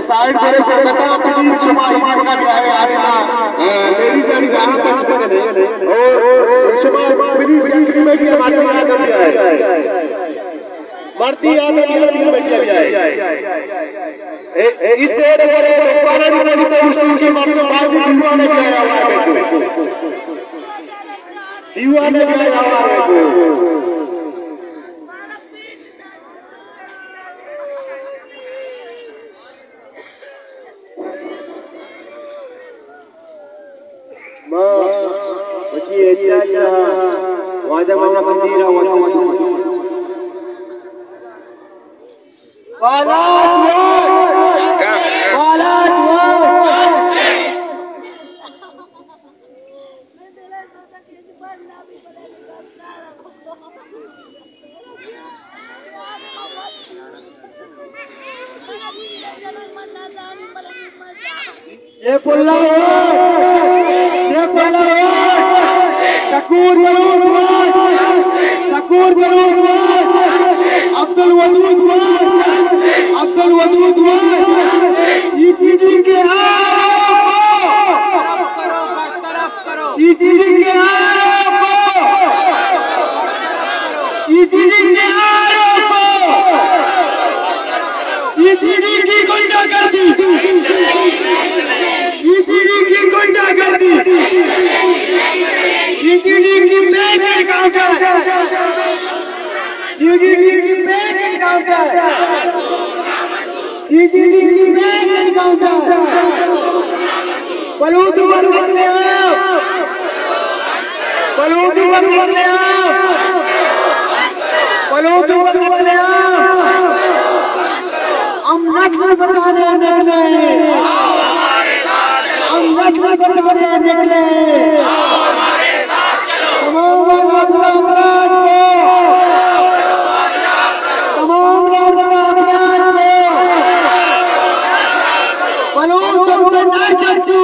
سائیڈ کرے سنگتاں، پلیز شما ایوان ءَ بیا ئے، آ دیم ءَ، آ، لیڈیز آنی راہ پچ بہ کن ئے۔ اور شما پلیز یک نیمگے ءَ ماتی آ دیم ءَ بیا ئے۔ مردی آ دیم ءَ یک نیمگے ءَ بیا ئے۔ اے، اے، اے سائیڈ کرے، دکانانی پشت ءَ اوشتوکی مردم باز دیوان ءَ بیا ئے، آوار بہ کو۔ دیوان ءَ بیا ئے، آوار بہ کو۔ ما وتی احتیاج ءَ واجہ محمد نذیر ءَ وطن بالات ووٹ! بالات ووٹ! سیف اللہ ووٹ! سیف اللہ ووٹ! شکور بلوچ ووٹ! شکور بلوچ ووٹ! عبدالودود ووٹ! عبدالودود ووٹ! سی سی ڈی کے آر او کو! سی سی ڈی کے آر او کو! سی سی ڈی کے آر او کو! سی سی ڈی کی غنڈہ گردی! سی سی ڈی کی غنڈہ گردی! سی سی ڈی کی بیک انکاؤنٹر! سی سی ڈی کی بیک انکاؤنٹر! سی سی ڈی کی بیک انکاؤنٹر! بلوچ ووٹ نکلے آؤ! بلوچ ووٹ نکلے آؤ! بلوچ ووٹ نکلے آؤ! ہم نسل بچانے نکلے! ہم نسل بچانے نکلے! تمام نامزدہ افراد کو، تمام نامزدہ افراد کو، بلوچ حکم نہ چلتو،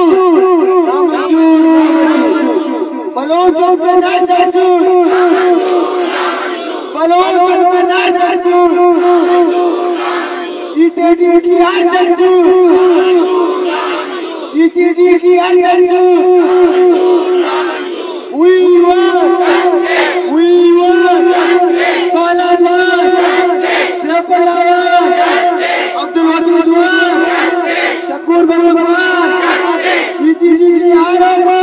نامنظور، نامنظور۔ بلوچ حکم نہ چلتو، بلوچ حکم نہ چلتو۔ سی سی ڈی کی ہر چلتو، سی سی ڈی کی ہر چلتو۔ وی وان، وی وان، بالات وان، سیف اللہ وان، عبدالودود وان، شکور بلوچ وان، سی سی ڈی کے آر او کو۔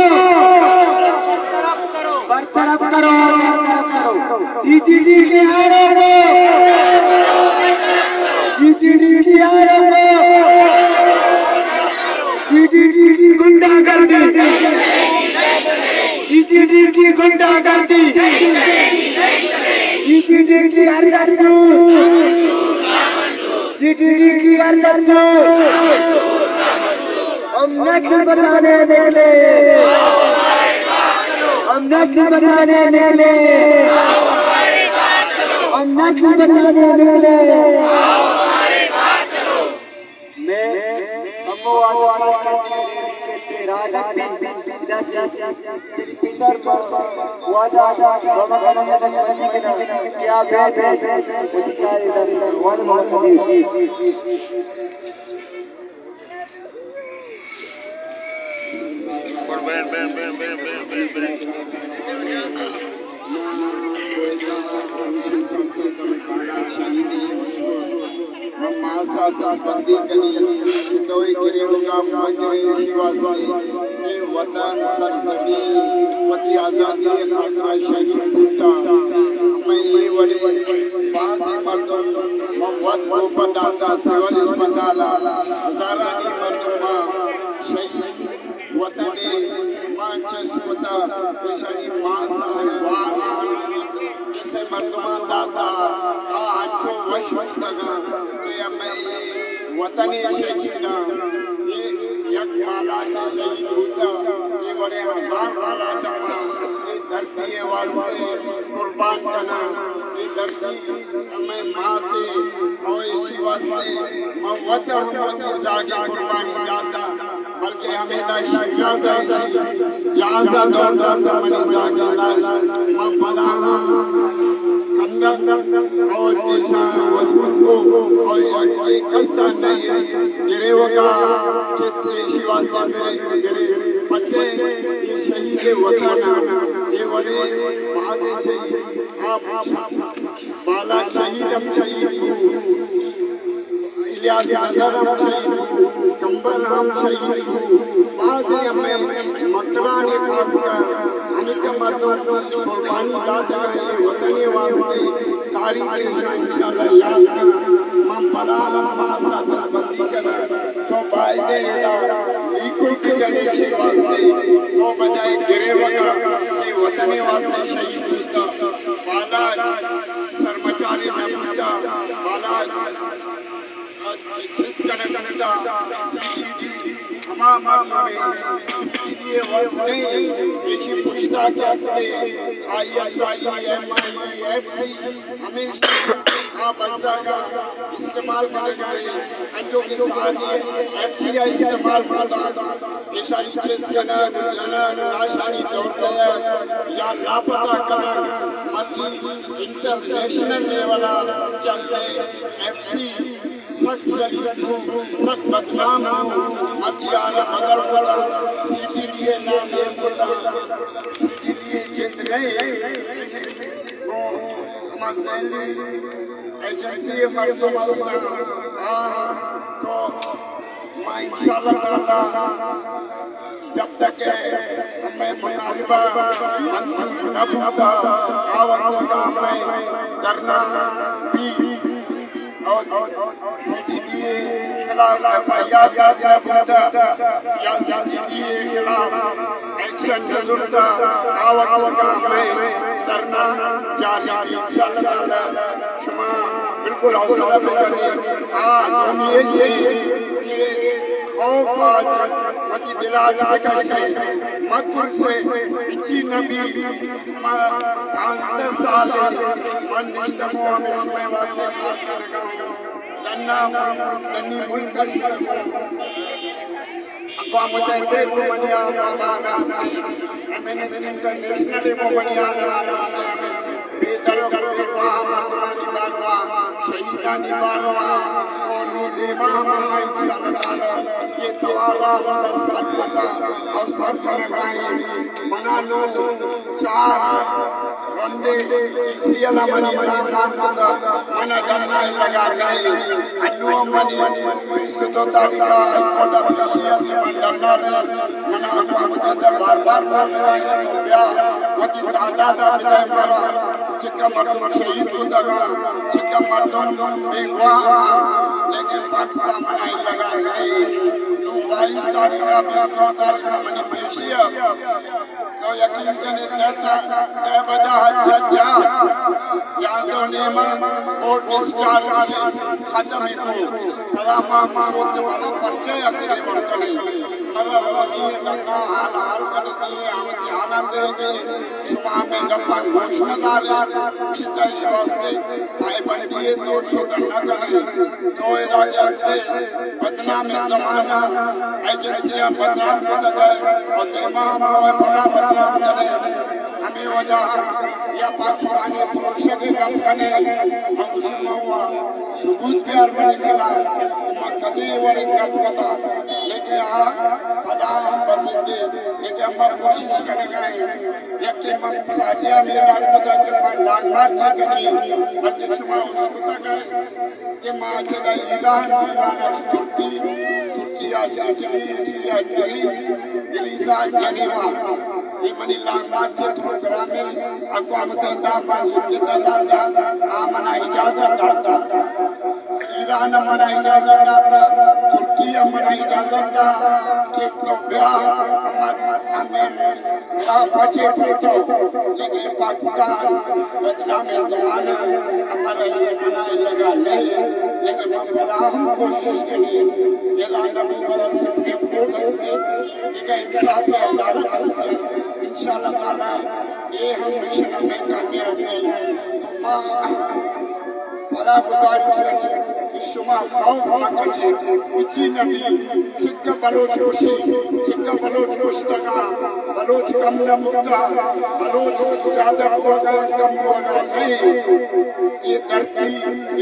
برطرف کرو، برطرف کرو، سی سی ڈی کے آر او کو۔ سی سی ڈی کے آر او کو۔ سی سی ڈی کی غنڈہ گردی، سی سی ڈی کی غنڈہ گردی، سی سی ڈی کی ہر گردی، سی سی ڈی کی ہر گردی۔ ہم نسل بچانے نکلے، ہم نسل بچانے نکلے، ہم نسل بچانے نکلے۔ میں ہمو واجہ خاص کر کے راجت بھی ادا کی پیتر واجہ بابا کنا کیا بیت ہے، واجہ محمد من ماس ءَ دلبندی کنیں کہ تو اے گریوگ ءَ مہ گرے، ایشی واسطہ اے وطن، سرزمین، وتی آزادی ءِ خاطر ءَ شہید بوتگ۔ ہمے اے وڑیں بازیں مردم من وت گوں پہ داتگ سول اسپتال ءَ، ہزارانی مردم ما شہید وطن ءِ ما چہ سوت ءَ ایشانی ماس ءَ گوار ءَ کسے مردماں داتگ، آ انچو وش بوتگ اَنت کہ ہمے وطن ءِ شہیداں، اے یک بالاچ ءِ شہید بوتگ، اے وڑیں ہزار بالاچ ءَ ما اے دھرتی ءِ واسطہ قربان کناں، اے دھرتی ہمے مات ءِ، او ایشی واسطہ من وت ہم وتی زاگ ءِ قربانی داتگ، بلکہ ہمیدا شیراز ءَ ایشی جہاز ءَ دور داتگ، منی زاگ ءَ داشت۔ من پدا ہم اور ایشاں وصول کو اور ایک قصہ نہیں گریوگا کہ ایشی واسطہ میرے گرے بچے یہ شہید وطن یہ وڑے بعد شہید آپ بالا شہید ہم شہید کو الیاس نظر ہم شہید کو کمبر ہم شہید کو بعد ہمیں مکران خاص کر ہمیں مردم قربانی داتگ اے وطن ءِ واسطے، تاریخ ءَ انشاءاللہ یاد کناں۔ من پدا ہم باز ساتر بندی کناں۔ تو بائدیں ادا نیکوئی کہ جنریشن واسطے، تو بجائے گریوگا اے وطن ءِ واسطے شہید بوتا، بالاچ سرمچارے نہ بوتا، بالاچ چست کنگ بوتا، سی ٹی ڈی ہما مردم ءِ سی ٹی ڈی ءِ وس نہ ایں، ایشی پشتا کہ ہستے، I S I, M I, F C, ہمیشی آ بزگ ءَ استعمال کنگ ءَ ایں، انچو کہ ساری ایف سی ءَ استعمال کتا، ایشانی چست کنگ، جنگ، لاشانی دور دئیگ یا لاپتہ کنگ، مرچی انٹرنیشنل لیول ءَ کہ ہستے ایف سی سک ذلیل بو، سک بدنام بو، مرچی آرا بدل کتا، سی ٹی ڈی ءِ نام ایر کتا، سی ٹی ڈی ءِ جند نہ ایں، گوں ہما ذہنی ایجنسی ءِ مردم ہستاں، آ تو ما انشاءاللہ تعالی جب تک ہمیں مطالبہ منظور نہ بوتا، آ وقت تک ہمیں دھرنا بھی اور سی ٹی ڈی ءِ خلاف ایف آئی آر درج نہ بوتا یا سی ٹی ڈی ءِ خلاف ایکشن نہ زرتا، آ وقت تک ہمیں دھرنا جاری دی۔ انشاءاللہ تعالی شما بالکل حوصلہ بکنی۔ آ دومی ایشی کہ خوف آج وتی دل آج بکشے، مت ترسے، ہچی نبی۔ ما پانزدہ سال من نشتمو ہمیں شمئے واسطے کار کنگا ہوں۔ ڈنا ملک، ڈنی ملک شتمو۔ اقوام متحدہ کو منی آ بابا ناستے، ایمنسٹی انٹرنیشنل کو منی آ بابا ناستے، بے درک بے پاہ مردمانی باروا، شہیدانی باروا، اور نو دیما ہم انشاءاللہ تعالی یہ توارا مدد سر پتا اور سر کنگائیں۔ منا نو چار رندے سی ایل منی نام مان کتا، منا ڈنا لگا گئے۔ انو منی بیست دو تاریخ ہائی کورٹ آف ایشیا کہ من ڈنا رہے، منا اقوام متحدہ بار بار بول رہا ہے تو بیا وتی تعداد بدے مارا، چکا مردم شہید بوتگا، چکا مردم بیگواہ، لیکن پاکستان منا لگا گئے۔ نو بائیس تاریخ، بیست دو تاریخ منی پیشی تو یقین کنے دہ تا، دہ بجا حج جا، یازدہ و نیمہ اور ڈسچارج ختم کو۔ پدا ما شوت والا پرچہ اکرے ورتنے۔ مطلب، یہ گنگا حال حال کرتے ہیں، ہم دھیان دیں گے۔ شما ہمیں گپان گوش نہ دارے، چیزیں واسطے پائے بندی ہے تو شکر نہ کرے۔ تو ادا جیسے بدنام زمانہ ایجنسیاں بدنام کتگ ء و دیما ہم روئے پدا بدنام کنے۔ ہمے وجہ ء یا پاکستانی پروشگ ء گپ کنے، من گوشی من وا ثبوت بیار منی خلاف، من کدی وڑی گپ کتا، لیکن آ پدا ہم بزدے، لیکن من کوشش کنگا ایں، یکے من ساجیا میرا کتا کہ من لانگ مارچ کنی، بلکہ شما اشکتگ ء کہ ما چہ ایران، ایران اچ ترکی، ترکی اچ اٹلی، اٹلی اچ گریس، گریس اچ جنیوا۔ اے منی لانگ مارچ ء پروگرام ء اقوام متحدہ ء من لکھتا داتا، آ منا اجازت داتا۔ ایران ء منا اجازت داتا، ترکی ء منا اجازت داتا کہ تو بیا، ہمیں، ہمیں تا پچے پرتو، لیکن پاکستان بدنام زمانہ ہمارا یہ منع لگا نہیں، لیکن من بڑا ہم کوشش کری، یہ لانڈا کو بڑا سپریم کورٹ ہستے، یہ انصاف عدالت ہستے، انشاءاللہ تعالی یہ ہم مشن میں کامیاب نہیں۔ تو ماں بڑا گزارش ہے شما خوف مہ کنیں، ہچی نہ بی۔ چکہ بلوچ کشی، چکہ بلوچ کشتگاں، بلوچ کم نہ بوتا، بلوچ زیادہ بوگا، کم بوگا نہیں۔ یہ دھرتی،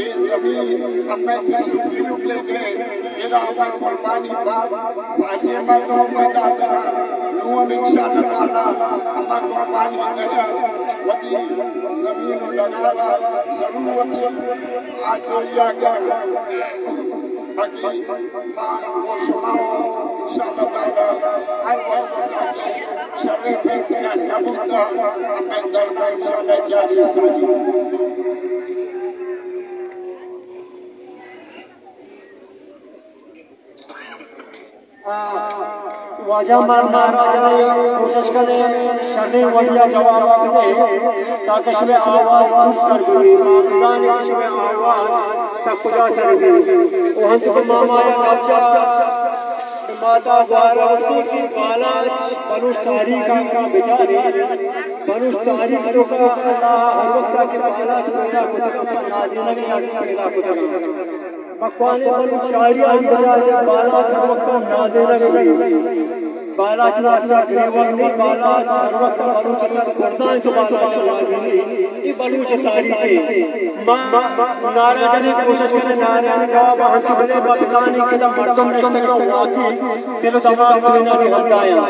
یہ زمین ہمیں پیسوں کی روپے دے، ادا ہمیں قربانی بعد ساری مردوں میں داتا۔ نو ہم انشاءاللہ تعالی ہمیں قربانی دے، وتی زمین لگانا ضرورت ہے۔ آج تو یہ کیا باقی ما و شما انشاءاللہ تعالی ہر وقت شر فیصلہ نہ بوتا، ہمیں دھرنا انشاءاللہ جاری ساری۔ واجہ، ما نعرہ جنیں، کوشش کنیں شریں وڑیا جواب بدے تاکہ شمئے آواز دور سر ببی۔ ما بزانیں کہ شمئے آواز تا کجا سر بی۔ او ہنچو کہ ماما یا گپ جا، ماتا گوارا گوشتی کہ بالاچ بلوچ تاریخ آ بچارے، بلوچ تاریخ تو کا ہر وقت کہ بالاچ پیدا کتگا، نادینگی پیدا کتگا۔ مکوانیں بلوچ شاعری آئی بجا کہ بالاچ ہر وقت نادینگ بی۔ بالاچ واسطہ گریوگ نی، بالاچ ہر وقت بلوچ تک بردائیں تو بالاچ نادینگ بی۔ یہ بلوچ تاریخ ہے۔ ما نعرہ جنیں، کوشش کنیں نعرہ جواب ہنچو بدے، ما بزانیں کہ دا مردم نشتگاں واقعی دل و دماغ دوئینانی ہمراہاں۔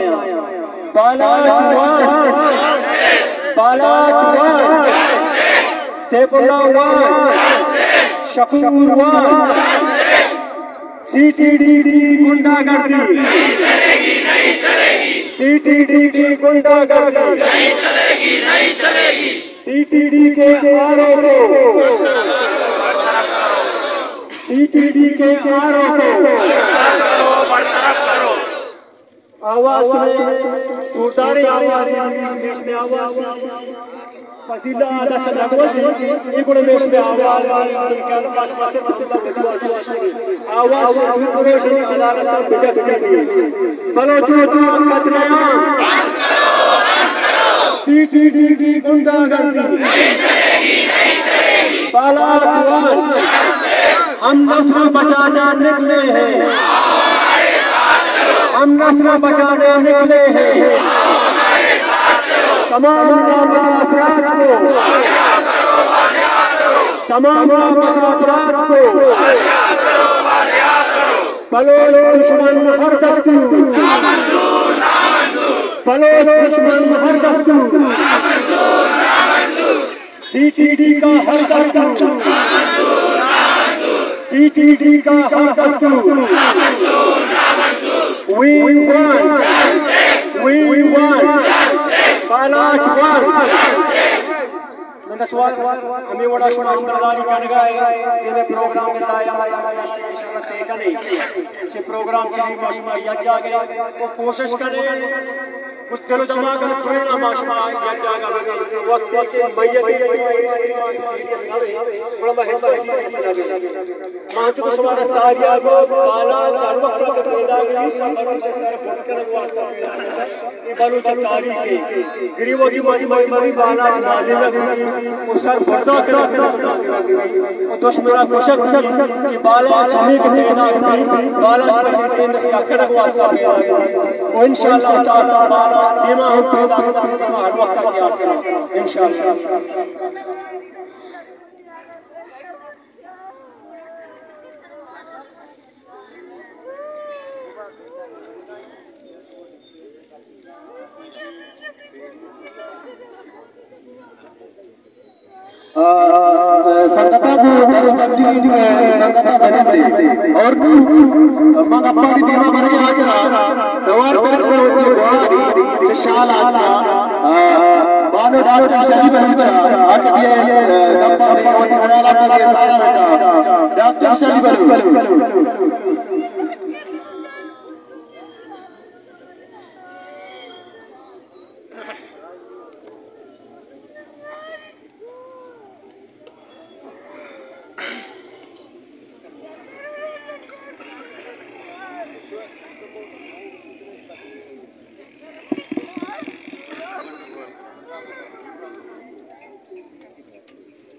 بالاچ وان! بالاچ وان! سیف اللہ وان! شکور وان! سی ٹی ڈی کی غنڈہ گردی! سی ٹی ڈی کی غنڈہ گردی! سی ٹی ڈی کے آر او کو! سی ٹی ڈی کے آر او کو! آواز سنیں، زورداریں آواز، بیچ میں آواز۔ فضیلہ عادت لگوز، یہ گڑے بیچ میں آواز۔ آواز، بلوچوں کا قتل عام، سی ٹی ڈی کی غنڈہ گردی، بالاچ وان، ہم نسل بچانے نکلے ہیں، ہم نسل بچانے نکلے ہیں۔ تمام لاپتہ افراد کو، تمام لاپتہ افراد کو، بلوچ دشمن ہر دستور، بلوچ دشمن ہر دستور، سی ٹی ڈی کا ہر دستور، سی ٹی ڈی کا ہر دستور۔ We want, we want, Balach وان۔ منتوار، ہمے وڑا شما ہمبرداری کنگا ہے، کہ ہمے پروگرام ءِ لایا ما انشاءاللہ طے کنیں۔ چہ پروگرام کے لیے ما شما یک جاگہ و کوشش کنیں، و دل و دماغ ءَ دوئیناں ما شما یک جاگہ ببیں۔ وقت کہ میت ءِ گڑا ما ہچ کسی ما چو شما را ساری آگو بالاچ ہر وقت کہ پیدا گئی، اے بلوچ تاریخ ءِ گریوگی مجموعی مری بالاچ نادینگ و سر بردا کنگ و دشمن ءَ کشگ کہ بالاچ ہمے کہ پیدا بی، بالاچ پر ٹیم ءَ سیاہ کنگ واسطہ پیدا بی۔ و انشاءاللہ تعالی بالاچ دیما ہم پیدا بی، ہر وقت تیار کنیں انشاءاللہ۔ آ، آ، سنگتاں گوں دست بندی، آ، سنگتاں بنندے۔ اور نوں من اپانی دیما برگے آترا دوار پر کو وتی گواری چہ شال آتکا، آ، بانو ڈاکٹر شری بلوچ ءَ آ کہ بیا، آ، گپا دے وتی خیالات ءَ اظہار بیٹا۔ ڈاکٹر شری بلوچ۔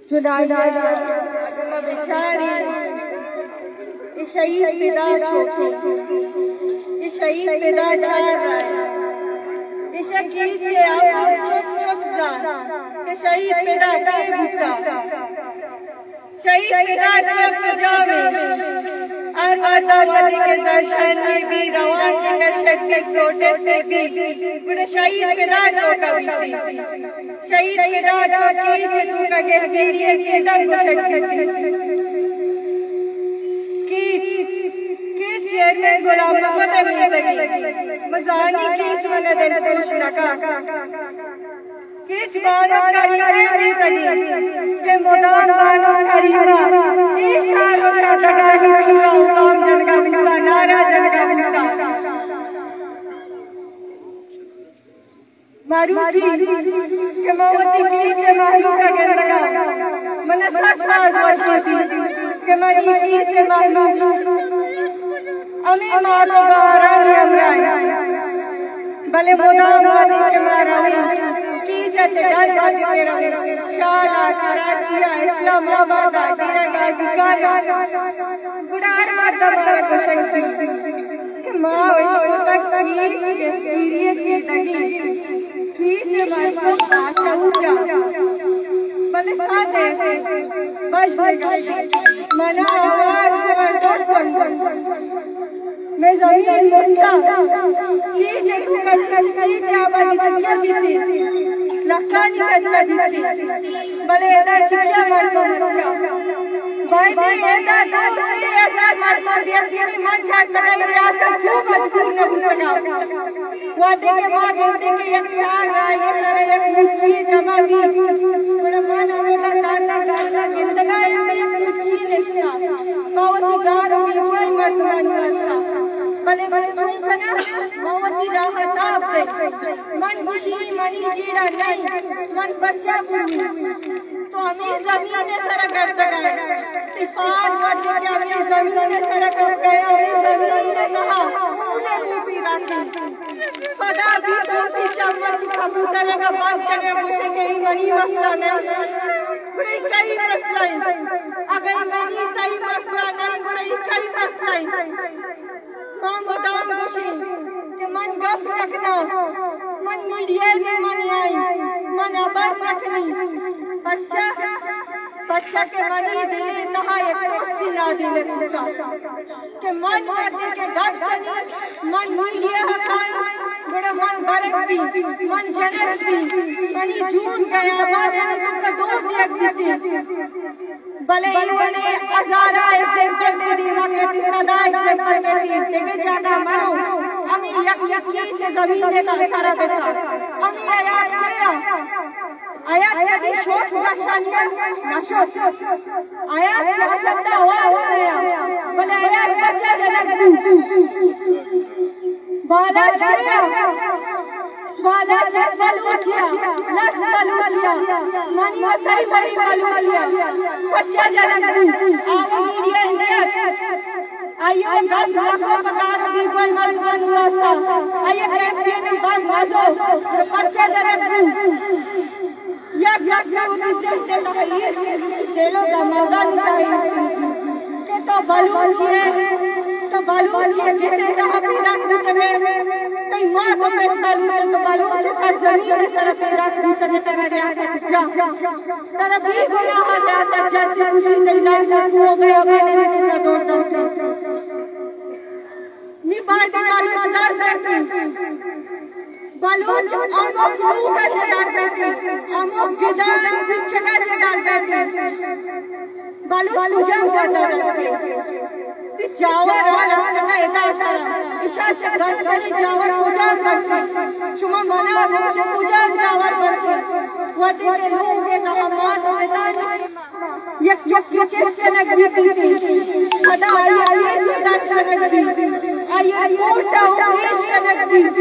چنانچہ اگر ما بچاریں، اے شہید پدا چوکیں، اے شہید پدا چار رائے، اے شکیل چے او چپ چپ زان کہ شہید پدا چے بوتا۔ شہید پدا چے کجامیں؟ ہر وہدا وہدے کہ زہرشانی بی، روان چے کشگ بی، پروٹسٹ بی، گڑا شہید پدا چوکا بیتی۔ شہید پدا چوکی چے توکا گہگیری چے دنگ گوشگ بیتی۔ کیچ، کیچ چیئرمین غلام محمد ء میتگی۔ مزانی کیچ من ء دلپروش نکا۔ کیچ بانک کریمہ ء میتگی کہ مدام بانک کریمہ اے شہر و شہزادگانی دیما اقام جنگا بوتا، نعرہ جنگا بوتا۔ مروچی کہ من وتی کیچ ء مہلوک ء گندگاں، من ء سک باز وشی بیت کہ منی کیچ ء مہلوک ہمے مات ء گوہارانی ہمراہ انت۔ بلے مدام وہدے کہ ما رویں، کیچ ء چہ ڈن وہدے کہ رویں، شال ء، کراچی ء، اسلام آباد ء، ڈیرہ غازی خان ء، گڑا ہر مرد ء مارا گوشگ بیت۔ کہ ما اشکتگ کیچ گہگیری ء چیدگی، کیچ ء مردم باشعور ء، بلے ساعت ء بژن ء گپے، منا آواز مردم سنگت۔ مئے زمین مرتا، کیچ ء تو کچ، کیچ ء آبادی چکیا بیتی، لکھانی کچا بیتی، بلے ادا چکیا مردم مرتا۔ باید ادا دو سے ہزار مردم بیت، یعنی من چارتگاں اے ریاست چو مجبور نہ بوتگاں۔ وہدے کہ ما گندیں کہ یک چار راہی سر یک مچی جمع بیت، گڑا من ہمودا ڈاکٹر ڈاکٹر گندگا یک مچی نشتا۔ ما وتی گار و بیگواہی مردمانی واسطہ۔ بلے من چون کناں؟ ما وتی راہ ء تاب دئیں۔ من گوشی منی جیڑہ نئیں، من پرچا بروی؟ تو ہمے زمین ء سرا گردگ ء ئے۔ تئی پاد وھدے کہ ہمے زمین ء سرا کپگ ء، ہمے زمین ء تہا خون ء روپی راکیں۔ پدا بھی تو وتی چم ء وتی کمپیوٹر ء بند کن ئے، گوش ئے کہ اے منی مسئلہ نہ انت۔ گڑا اے کئی مسئلہ انت؟ اگاں اے منی تئی مسئلہ نہ انت، گڑا اے کئی مسئلہ انت؟ ما مدام گوشیں کہ من گپ نہ کناں، من میڈیا ء دیما نیائیں، من ہبر نہ کنیں۔ پرچا؟ پرچا کہ منی دل ء تہا یک ترسے نادینگ بوتگ کہ من وھدے کہ گپ کنیں، من میڈیا ء کائیں، گڑا من برگ بی، من جنگ بی، منی جون گیابانانی توکا دور دیگ بیتیں۔ بلے ایونے ہزاراں ایگزامپل تئی دیما کیت، سدا ایگزامپل کیت، دگہ جاگہ مرو، ہمے یک یکے چہ زمین ء سرا بچار۔ ہمے حیات کئے ء؟ حیات کدی شوق درشانی ء نہ شت۔ حیات سیاست ء ہوار نہ ات، بلے حیات پرچا جنگ بوت؟ بالاچ کئے ء؟ بالاچ یک بلوچے ء، لس بلوچے ء، منی و تئی بری بلوچے ء۔ پرچا جنگ بوت؟ آ و میڈیا ء نیت۔ آئی ء گپ مکو پہ گار و بیگواہ مردمانی واسطہ۔ آئی ء کیمپین ء بند مزو۔ پرچا جنگ بوت؟ یک گپے وتی ذہن ء تہ ء ایر کن، وتی دل ء دماغانی تہ ء ایر کن کہ تو بلوچے ئے، تو بلوچے ئے، کسے ء تہ ء پیداک بوتگ ئے، تئی مات ء پت بلوچ انت، تو بلوچ ء سرزمین ء سر ء پیداک بوتگ ئے، ترا ریاست جاہ، ترا بے گناہ ء ریاست جاہ، تئی کشی تئی لاش ء کوہ ء گیابان ء تہ ء دور دنت۔ نی باید بلوچ در بیتیں۔ بلوچ ہمک لوگ ء چہ در بیتیں، ہمک گدان گچک ء چہ در بیتیں۔ بلوچ کجام وھد ء در بیتیں؟ تئی جاور ء رستگ ء ادا سر ء، اشاں چہ گنتریں جاور کجام بنت؟ شما منا بگوش، کجام جاور بنت؟ وھدے کہ لوگ ء تہ ء مات ء پتانی یک چکے چست کنگ بیتیت، پدا آئی ء کیس درج کنگ بیت، آئی ء کورٹ ء پیش کنگ بیت،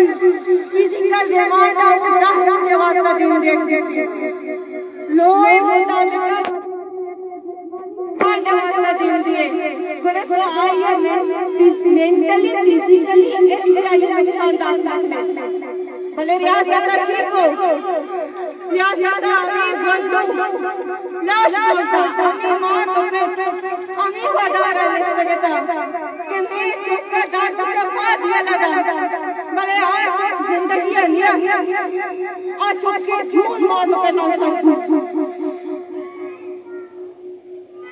فزیکل ریمانڈ ء دہ روچ ء واستا دیم دیگ بیتیت۔ لوئے مطابق ریمانڈ ء واستا دیم دیئے، گڑا تو آئی ء مینٹلی، فزیکلی ہچ کہ آئی ء نقصان دات نہ کنیت۔ بلے ریاست ء چے کو؟ ریاست ء ہمے گونڈو لاش گونڈا، ہمے مات و پت، ہمے ودار ء نشتگ اتاں۔ لگا، بلے آ چک زندگی ءَ نیا۔ آ چک ءِ جون مات ءُ پت ءَ سر بوت۔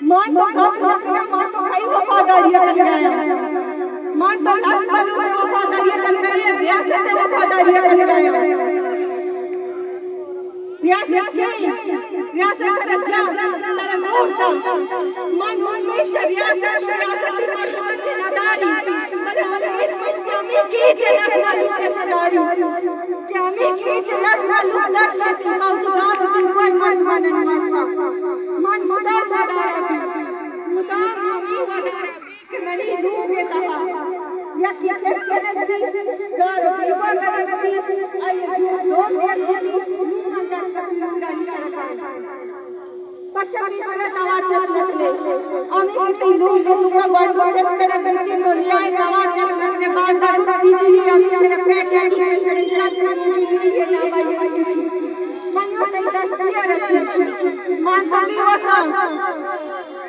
من تو گپ نہ کناں، من تو کئی وفاداری ءَ کنگ ءَ آں؟ من تو لس بلوچ ءِ وفاداری ءَ کنگ ءَ آں، ریاست ءِ وفاداری ءَ کنگ ءَ آں؟ ریاست کئے؟ ریاست ترا جا، ترا نور دا۔ من امید چہ ریاست ءُ ریاستی مردماں چہ نداری، بلے امید من کہ ہمے کیچ ءِ لس مھلوک ءَ چہ داری، کہ ہمے کیچ ءِ لس مھلوک در کیت، ما وتی گار ءُ بیگواہ مردمانانی واستا۔ من مدام ودار ءَ بی، مدام ہمے ودار ءَ بی۔ کہ منی لوگ ءِ تہا یکے چست کنگ بیت، گار ءُ بیگواہ کنگ بیت، آئی ءِ جون دوست کنگ بیت، نوں من دست ءَ پیلو ءَ نی سر ءَ کایناں۔ پرچا پیسر ءَ توار چست نہ کن ئے؟ ہمے کہ تئی لوگ ءِ توکا گونڈو چست کنگ بیت، دنیا ءِ توار چست نہ کن ئے، باندا روچ سی ٹی وی آفیسر ءَ پیک ءَ نی کہ شری چک ٹی وی ءِ نام ءَ یہ کشی۔ من تئی دستی ءَ رسیت۔ من تو بے وس آں۔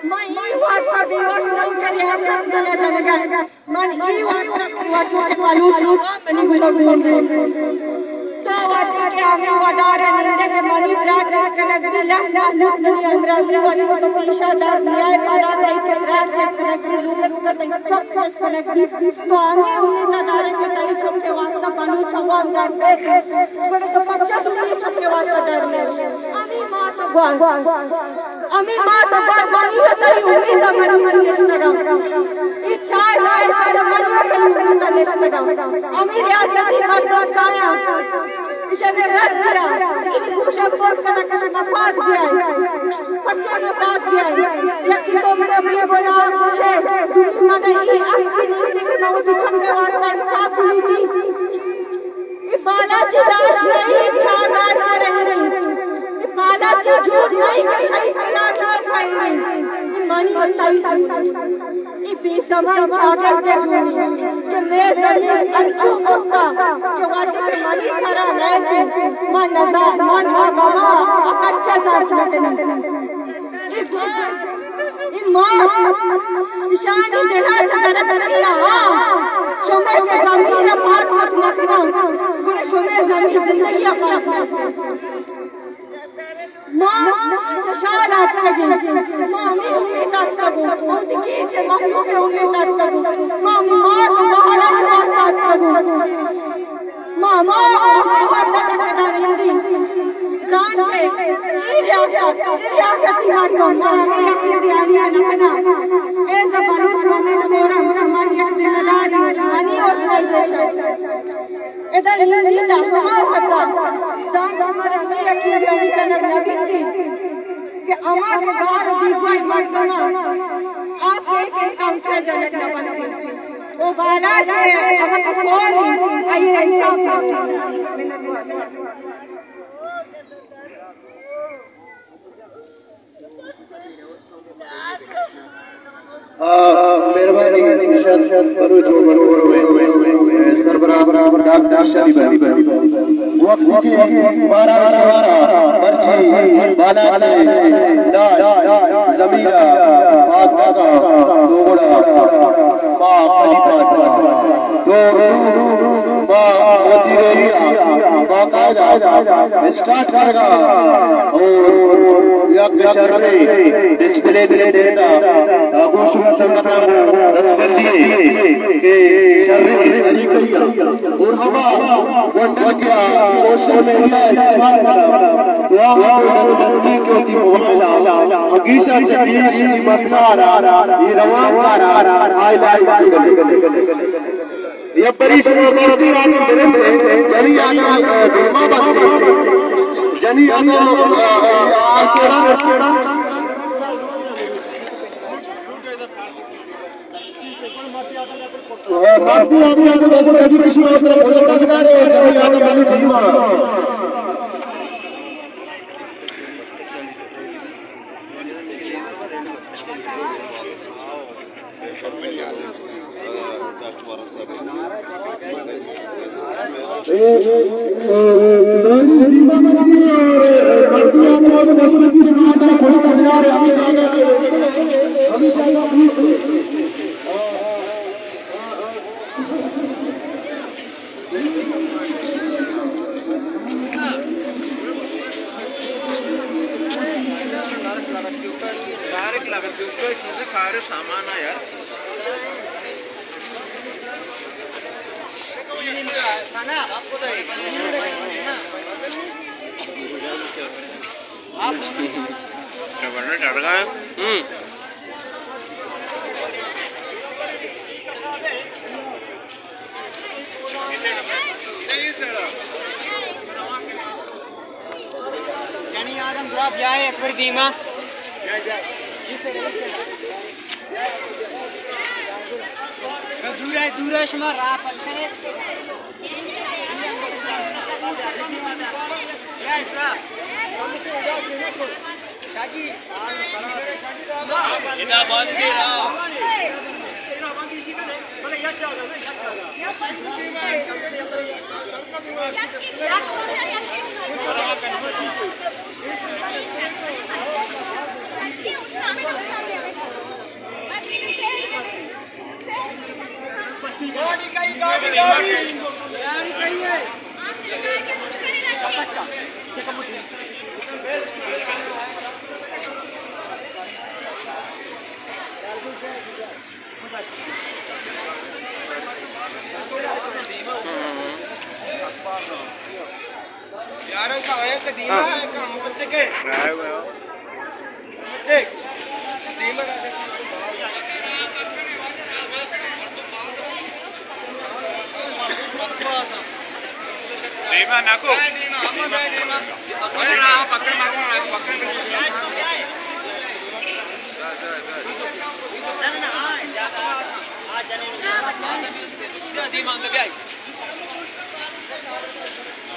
من اے واستا بے وس نہ آں کہ ریاست من ءَ جنگ ءَ۔ من اے واستا بے وس آں کہ بلوچ لوگ منی گوما گون بیت۔ تو وھدے کہ ہمے ودار ءَ نندئے کہ منی برات چست کنگ بیت، لس مھلوک منی ہمراہ بیت، وھدے کہ تو پیش ءَ در نیائے، پدا تئی کہ برات چست کنگ بیت، لوگ ءِ توکا تئی چک چست کنگ بیت، تو ہمے امید ءَ دار ئے کہ تئی چک ءِ واستا بلوچ عوام در بیت، گڑا تو پرچا دومی چک ءِ واستا در نئے؟ ہمے مات ءُ گوانک، ہمے مات ءُ گوانک منی ءُ تئی امید ءَ منی چہ نشتگ اَنت۔ اے چار راہ ءِ سر ءَ منی ءُ تئی امید ءَ نشتگ اَنت۔ ہمے ریاستی مردم کایاں، ایشاں رد دیاں، ایشانی گوشاں پر کناں کہ شما پاد بیائے۔ پرچا ما پاد بیائے؟ یکے تو منا بے گناہ کشے، دومی منا اے حق نیست کہ ما وتی چک ءِ واستا انصاف لیٹی۔ اے بالاچی لاش نہ اِنت، چار راہ ءِ سر ءَ اِنت۔ اے بالاچی جوڑ نہ اِنت کہ شہید ملا چوک ءَ اِنت۔ اے منی ءُ تئی جوڑ اِنت۔ اے بے سما چاگرد ءِ جوڑ اِنت کہ مئے زمین انچو مرتہ کہ وھدے کہ منی سر ءَ نئیت، من نزا-، من آ غم ءَ اکنچ ءَ زانت نہ کنیں۔ اے گوانک، اے مات، ایشانی دل ءَ چہ درد نہ اِنت۔ ہاں، شمئے کہ ضمیر ءَ پاک کت نہ کناں، گڑا شمئے ضمیر زندگی ءَ پاک نہ کنت۔ ما چہ شال ءَ اتکگ ایں، ما ہمے امید ءَ اتکگ اوں، ما وتی کیچ ءِ مھلوک ءِ امید ءَ اتکگ اوں، ما ہمے مات ءُ گوھاراں واستا اتکگ اوں۔ ما، ما، ما وھد ءَ کہ ادا نندیں، زانت ئے، اے ریاست، اے ریاستی مردم، ما ہمے یک دیانی ءَ نہ کناں۔ As a Baloch women forum, من یک ذمہ دارے، منی آرگنائزیشن۔ ادا نندیں داں ہما وھد ءَ، داں ہمارا ہمے یک دیانی کنگ نہ بیت کہ ہما کہ گار ءُ بیگواہ مردماں، آ فیک انکاؤنٹر جنگ نہ بنت۔ او بالاچ ءِ ہما کہ قول اِنت، آئی ءَ انصاف نہ بیت۔ منتوار۔ آ، مہربانی، نشاد بلوچ وومن فورم ءِ سربراہ ڈاکٹر شریف احمد۔ وقت کہ مارا شمارا مرچی بالاچ ءِ لاش ضمیر ءَ پاک نہ کنت، تو گڑا ما کدی پاک کنیں؟ تو ما وتی ریلی ءَ باقاعدہ اسٹارٹ کنگ ءَ اوں، یک شریں ڈسپلن ءِ تحت ءَ گوں شما سنگتاں گوں دستبندی ایں کہ شریں طریقہ ءَ اور ہما گونڈل کہ سوشل میڈیا استعمال کناں، تو آ ہم دستبندی کہ وتی موبائل ءَ گیش ءَ چہ گیش اے مسئلہ ءَ را، اے روانک ءَ را ہائی لائٹ کنیں۔ یک بری شما مردی آدم بلند، جنی آدم، آ، دیما بنت۔ جنی آدم، آ، آ، آسرا۔ آ، مردی آدم بلند، جنی شما آدم خوش بگدارے، جنی آدم بلند دیما۔ اے، اے، اے، نانی دیما بنتی اور، اے، بنتی آپ کو دس منٹ کی شما آتا خوش کرنا اور ہمیں جانا کے، ہمیں جانا پلیز۔ سارے سامان آ یار۔ گورنر ڈر گیا۔ ہوں۔ جنی آدم درا بیائے ایک بار دیما۔ دور ہے، دور ہے، شما راہ پتہ ہے۔ گاڑی کئی، گاڑی، گاڑی۔ یار، ایسا ہے کہ دیما ہاں۔ ہے، کام کرتے کے؟ دیکھ، دیما نہ کو۔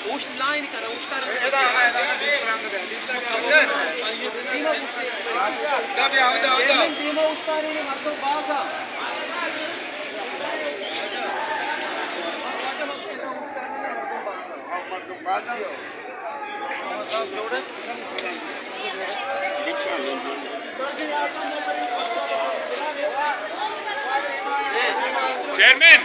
اوشت لائن کرا، اوشتار۔ چیئرمین۔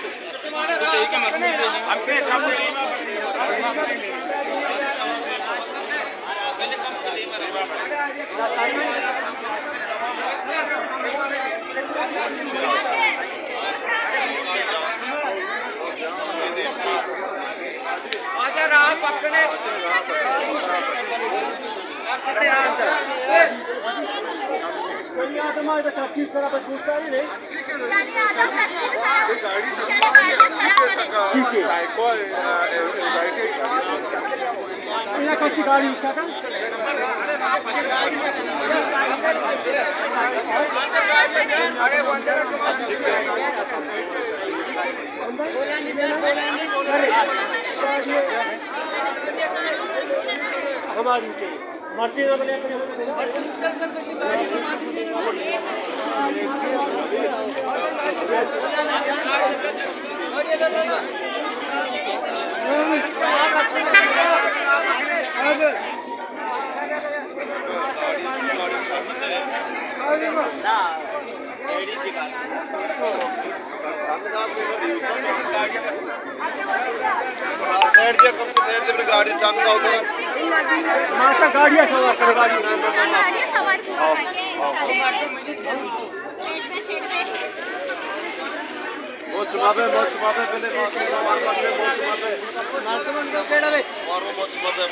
ہماری مٹی نہ بنے۔ سائیڈ دے، کم سائیڈ دے، گاڑی ٹانگ دا ادھر۔ ماشاء، گاڑی سوار کرو، گاڑی۔ موت سما بے، موت سما بے، پہلے موت سما بے، موت سما بے۔ موت سما بے۔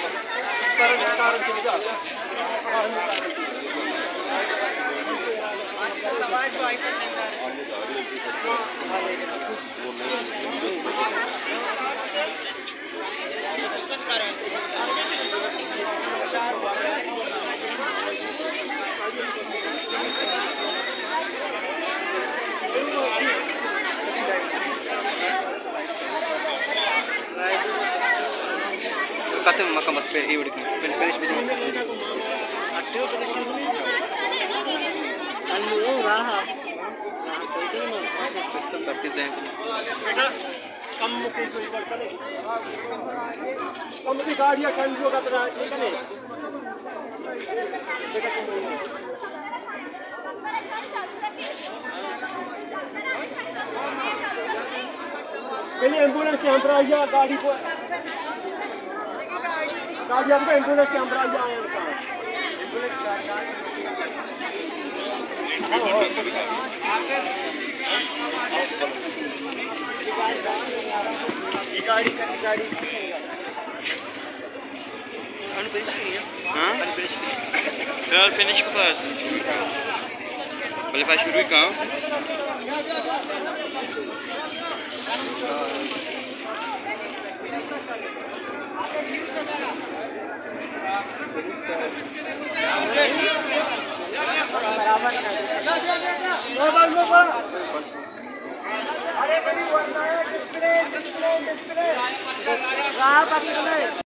ختم مکم بس، پھر ایوڑ کی، پھر فنش بھی۔ کم کی گاڑیاں کنجو کا ترا، ٹھیک ہے؟ پہلے ایمبولینس کے ہمراہ یا گاڑی کو، گاڑی ہم کو ایمبولینس کے ہمراہ یا آئے ہیں۔ ہاں؟ فی الحال فنش کو پاس۔ بلے پاس شروع کہاں؟